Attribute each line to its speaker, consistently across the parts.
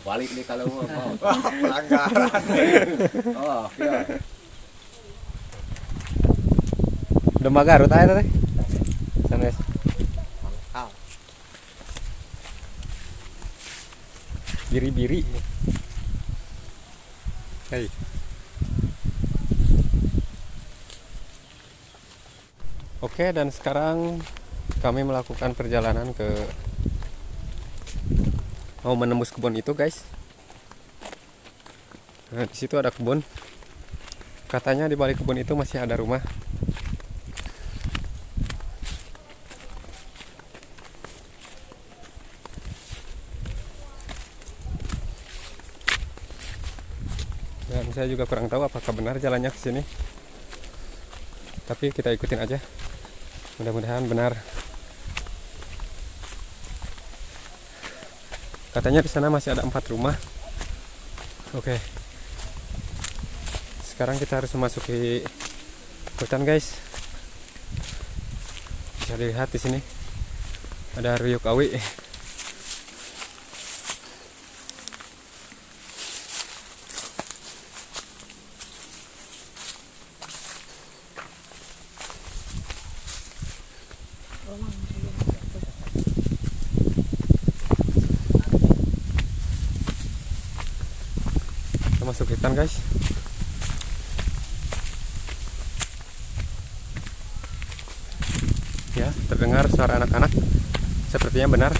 Speaker 1: Balik nih kalau mau.
Speaker 2: Wah, pelanggaran.
Speaker 1: Oh, iya.
Speaker 3: Domba Garut aya teh. Sanes.
Speaker 2: Mangkal.
Speaker 3: Biri-biri. Hei. Oke, dan sekarang kami melakukan perjalanan ke mau menembus kebun itu, guys. Nah, di situ ada kebun. Katanya di balik kebun itu masih ada rumah. Dan saya juga kurang tahu apakah benar jalannya ke sini. Tapi kita ikutin aja. Mudah-mudahan benar. Katanya di sana masih ada 4 rumah. Oke. Sekarang kita harus memasuki hutan, guys. Bisa dilihat di sini ada ruyuk awi. Kita masuk hutan, guys. Ya, terdengar suara anak-anak. Sepertinya benar.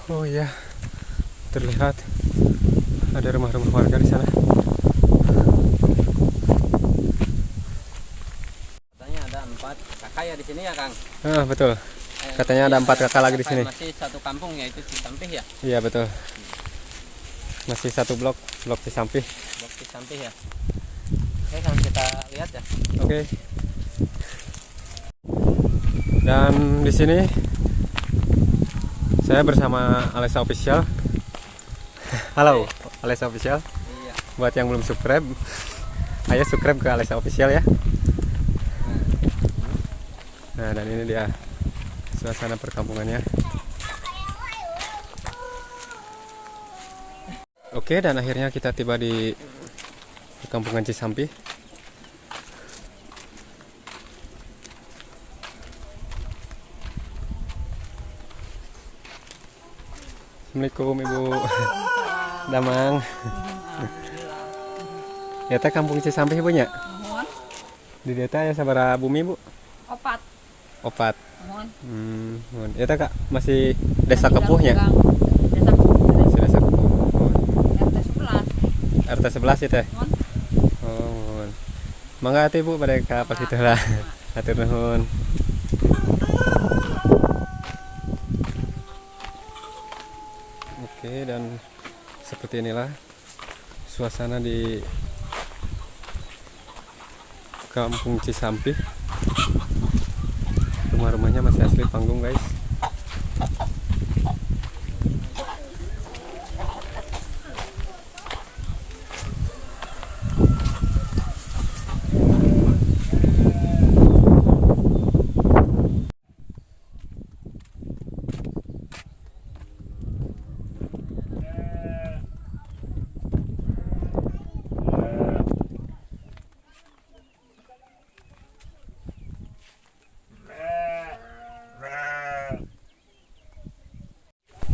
Speaker 3: Oh iya, terlihat ada rumah-rumah warga di sana.
Speaker 4: Katanya ada 4 kakak ya di sini ya, Kang?
Speaker 3: Ah, betul. Katanya ada 4 kakak lagi di sini.
Speaker 4: Masih satu kampung yaitu Cisampih ya?
Speaker 3: Iya, betul. Masih satu blok, blok Cisampih.
Speaker 4: Blok Cisampih ya. Oke, Kang, kita lihat ya.
Speaker 3: Oke. Dan di sini saya bersama Alesa Official. Halo, Alesa Official.
Speaker 4: Iya.
Speaker 3: Buat yang belum subscribe, ayo subscribe ke Alesa Official ya. Nah, dan ini dia suasana perkampungannya. Oke, dan akhirnya kita tiba di perkampungan Cisampih. Assalamualaikum Ibu. Damang. Ya teh kampung Cisampih Ibu nya.
Speaker 5: Muhun.
Speaker 3: Di dieu teh aya sabaraha bumi, Bu?
Speaker 5: 4.
Speaker 3: 4.
Speaker 5: Muhun.
Speaker 3: Muhun. Ya teh Kak, masih desa Kepuhnya.
Speaker 5: Desa Kepuh.
Speaker 3: Masih desa Kepuh. Muhun.
Speaker 5: RT 11.
Speaker 3: RT 11 ya teh.
Speaker 5: Muhun.
Speaker 3: Oh, muhun. Mangga atuh Ibu bade ka pas kitu lah. Hatur nuhun. Oke, dan seperti inilah suasana di Kampung Cisampih. Rumah-rumahnya masih asli panggung, guys.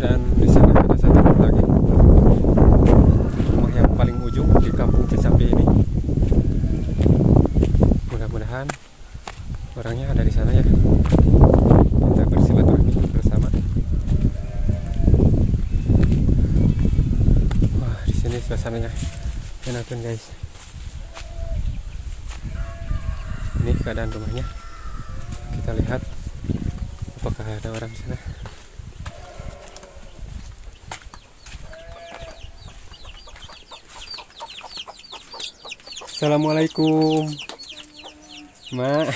Speaker 3: Dan di sana ada satu rumah lagi, rumah yang paling ujung di kampung Cisampih ini. Mudah-mudahan orangnya ada di sana ya. Kita bersilaturahmi bersama. Wah, di sini suasananya enakan, guys. Ini keadaan rumahnya. Kita lihat apakah ada orang di sana. Assalamualaikum, Mak.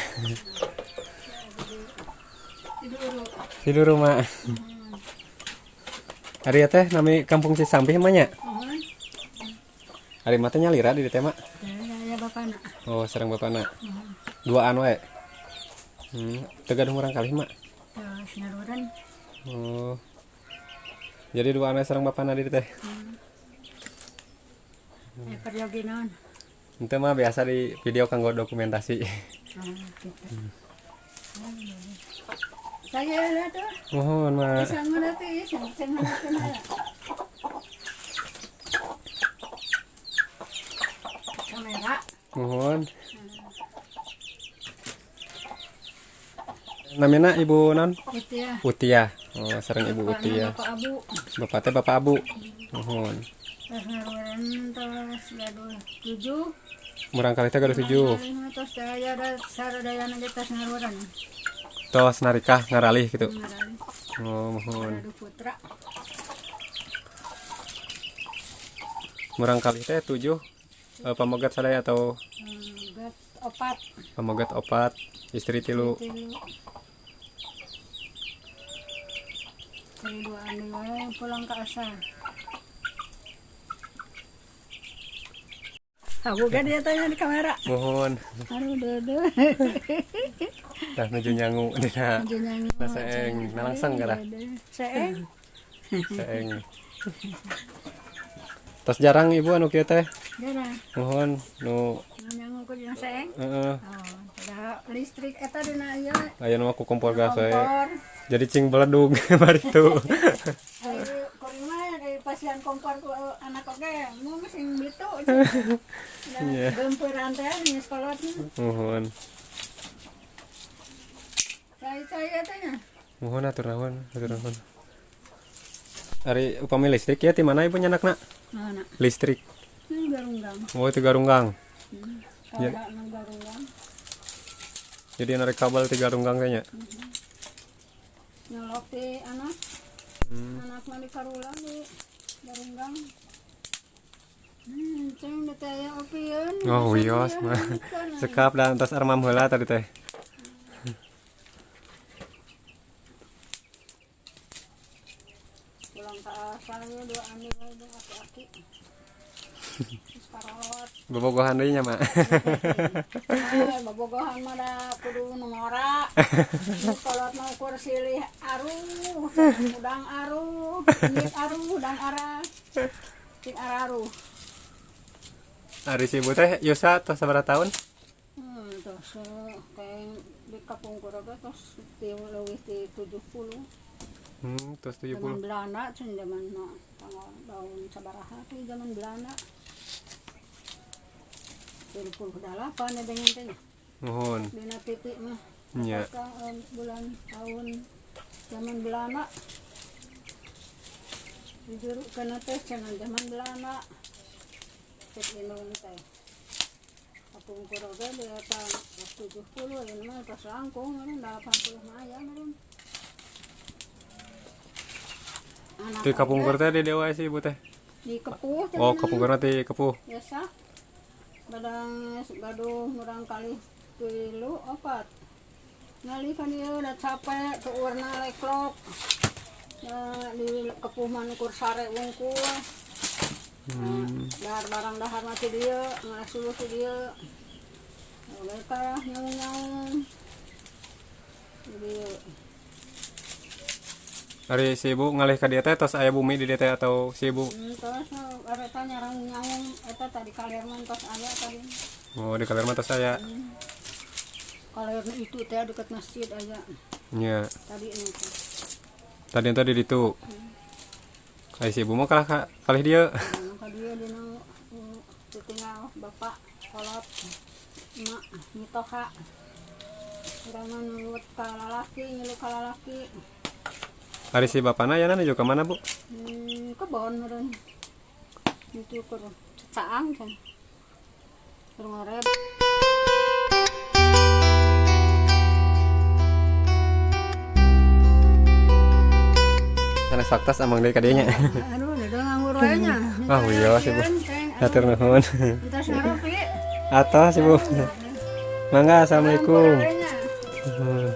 Speaker 3: Tidur rumah. Ari teh nami Kampung Cisampih mah nya. Ari mah teh nyalira di dieu teh, Mak?
Speaker 5: Ya, bapakna.
Speaker 3: Oh, sareng bapana. Duaan wae. Teu gaduh murangkalih, Mak?
Speaker 5: Terus nyaruran.
Speaker 3: Oh. Jadi duaan wae sareng bapana di dieu teh.
Speaker 5: Eh, peryogi naon?
Speaker 3: Itu mah biasa di video kanggo dokumentasi.
Speaker 5: Oh, gitu. Saya lah tuh.
Speaker 3: Mohon, Mak.
Speaker 5: Bisa ngerti, bisa ngerti. Kamera.
Speaker 3: Mohon. Namina Ibu non?
Speaker 5: Utia.
Speaker 3: Utia. Oh, sareng Ibu
Speaker 5: Bapakna
Speaker 3: Utia.
Speaker 5: Bapak Abu.
Speaker 3: Bapak teh Bapak Abu. Mohon.
Speaker 5: Terus ngaruran terus gaduh 7.
Speaker 3: Murangkalih teh gaduh 7.
Speaker 5: Terus daya da saradayana ge tos ngaruran.
Speaker 3: Tos narikah ngaralih gitu.
Speaker 5: Ngaralih.
Speaker 3: Oh, mohon.
Speaker 5: Gaduh putra.
Speaker 3: Murangkalih teh 7 pamegat sadaya atau
Speaker 5: Gat 4.
Speaker 3: Pamegat 4, istri 3.
Speaker 5: 3. Dari dua anu wae pulang ke asal. Aku kan dia tanya di kamera.
Speaker 3: Mohon.
Speaker 5: Aduh, dede.
Speaker 3: Dah nuju nyangu dina.
Speaker 5: Nuju nyangu.
Speaker 3: Nah, seeng, nalangseng kada?
Speaker 5: Seeng.
Speaker 3: Seeng. Tos jarang ibu anu kieu teh.
Speaker 5: Jarang.
Speaker 3: Mohon nu
Speaker 5: Nyangu ku dina seeng.
Speaker 3: Heeh.
Speaker 5: Oh, da listrik eta dina ieu.
Speaker 3: Aya nu mah ku kompor gas wae.
Speaker 5: Kompor.
Speaker 3: Jadi cing beledug bari itu.
Speaker 5: Ari kuring mah dari pasian kompor ku anak oge, mun sing bitu.
Speaker 3: Iya.
Speaker 5: Gempeuran teh nya sekolot.
Speaker 3: Mohon.
Speaker 5: Cai-cai eta nya.
Speaker 3: Mohon atur nuhun, atur nuhun. Ari upami listrik ya di mana ibu nyanakna?
Speaker 5: Mana?
Speaker 3: Listrik.
Speaker 5: Ini garunggang.
Speaker 3: Oh, itu garunggang.
Speaker 5: Kalau nu garunggang.
Speaker 3: Jadi narik kabel ti garunggang kayaknya.
Speaker 5: Nyolok di anak. Anak mah di karulang di garunggang. Ceng teh aya opieun.
Speaker 3: Oh, wios mah. Sekap dan tos armam heula tadi teh.
Speaker 5: Pulang ke asalnya dua anu wae jeung aki-aki. Terus parolot.
Speaker 3: Bobogohan deui nya, Mak.
Speaker 5: Eh, bobogohan mah da kudu nu ngora. Nu kolot mah ukur silih aruh, udang aruh, indit aruh, udang arah. Cing araruh.
Speaker 3: Ari si ibu teh Yusa tos sabaraha tahun?
Speaker 5: Tos kayak di kapungkur oge tos ti leuwih ti 70.
Speaker 3: Tos
Speaker 5: Zaman
Speaker 3: 70.
Speaker 5: Belanda cen zaman no, tanggal tahun sabaraha teh zaman Belanda. 78 ya dengan teh.
Speaker 3: Mohon.
Speaker 5: Dina titik mah.
Speaker 3: Nya.
Speaker 5: Apakah, bulan tahun zaman Belanda. Jujur kana teh cenah zaman Belanda. Cek indung teh. Kapungkur oge di eta 70 ayeuna mah tos langkung meureun 80 mah aya meureun. Anak
Speaker 3: Ti kapungkur
Speaker 5: oge
Speaker 3: teh di dewa si ibu teh.
Speaker 5: Di Kepuh
Speaker 3: Oh,
Speaker 5: cenah.
Speaker 3: kapungkur ti Kepuh.
Speaker 5: Biasa. Badang gaduh murangkalih 3 4. Ngali kan ieu da capek tuurna leklok. Ya, di Kepuh mah ukur sare wungkul. Dahar barang dahar mah ti dieu, ngasuluh ti dieu. Mereka nyaung-nyaung. Di dieu.
Speaker 3: Ari si ibu ngalih ka dieu teh tos aya bumi di dieu teh atau si ibu?
Speaker 5: Tos eta nyarang nyaung eta tadi kaler mah tos aya tadi.
Speaker 3: Oh, di kaler mah tos aya.
Speaker 5: Kaler itu teh dekat masjid aya.
Speaker 3: Nya.
Speaker 5: Tadi ini teh.
Speaker 3: Tadi tadi ditu. Ai si ibu mah kalah ka kalih dieu.
Speaker 5: Nah, ka dieu dina ditinggal bapak kolot emak mitoha. Urang mah nurut ka lalaki, ngilu ka lalaki.
Speaker 3: Ari si bapana ya nuju ka mana, Bu?
Speaker 5: Kebon meureun. Itu keur caang can. Keur ngoreb.
Speaker 3: Sanes faktas amang deui ka dieu nya.
Speaker 5: Aduh, udah nganggur wae nya.
Speaker 3: Ah, wios ibu. Hatur nuhun.
Speaker 5: Entos ngaropi.
Speaker 3: Atos ibu. Mangga, assalamualaikum.
Speaker 5: Nganggur wae nya.
Speaker 3: Nuhun.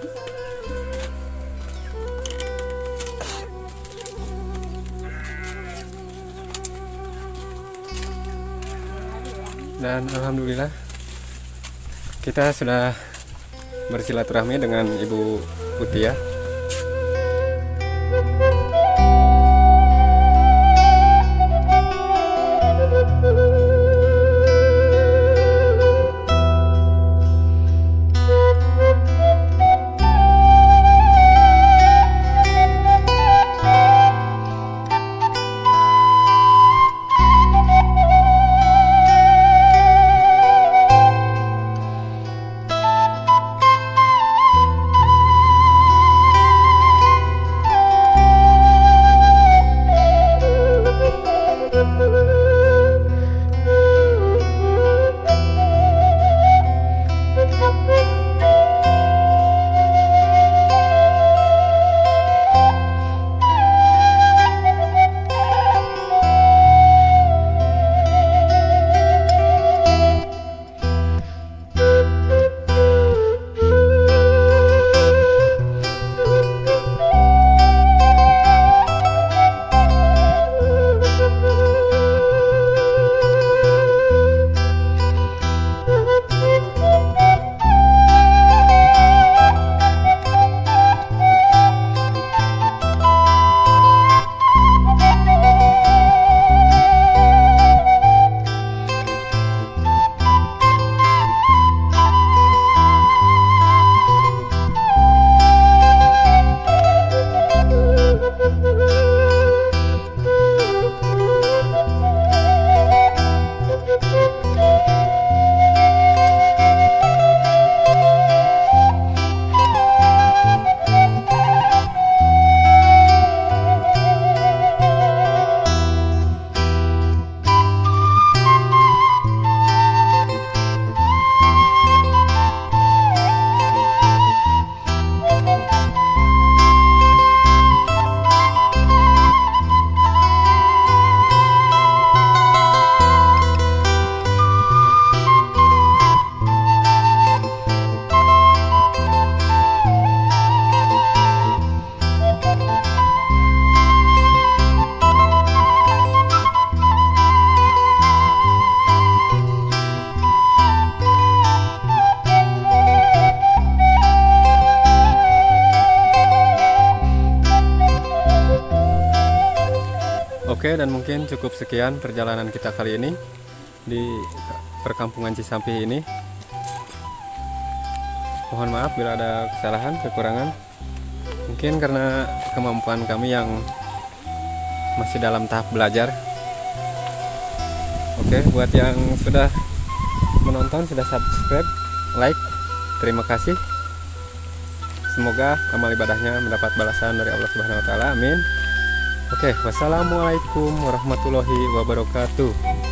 Speaker 3: Dan alhamdulillah kita sudah bersilaturahmi dengan Ibu Utia. Oke, dan mungkin cukup sekian perjalanan kita kali ini di perkampungan Cisampih ini. Mohon maaf bila ada kesalahan, kekurangan. Mungkin karena kemampuan kami yang masih dalam tahap belajar. Oke, buat yang sudah menonton, sudah subscribe, like, terima kasih. Semoga amal ibadahnya mendapat balasan dari Allah Subhanahu wa taala. Amin. Oke, wassalamualaikum warahmatullahi wabarakatuh.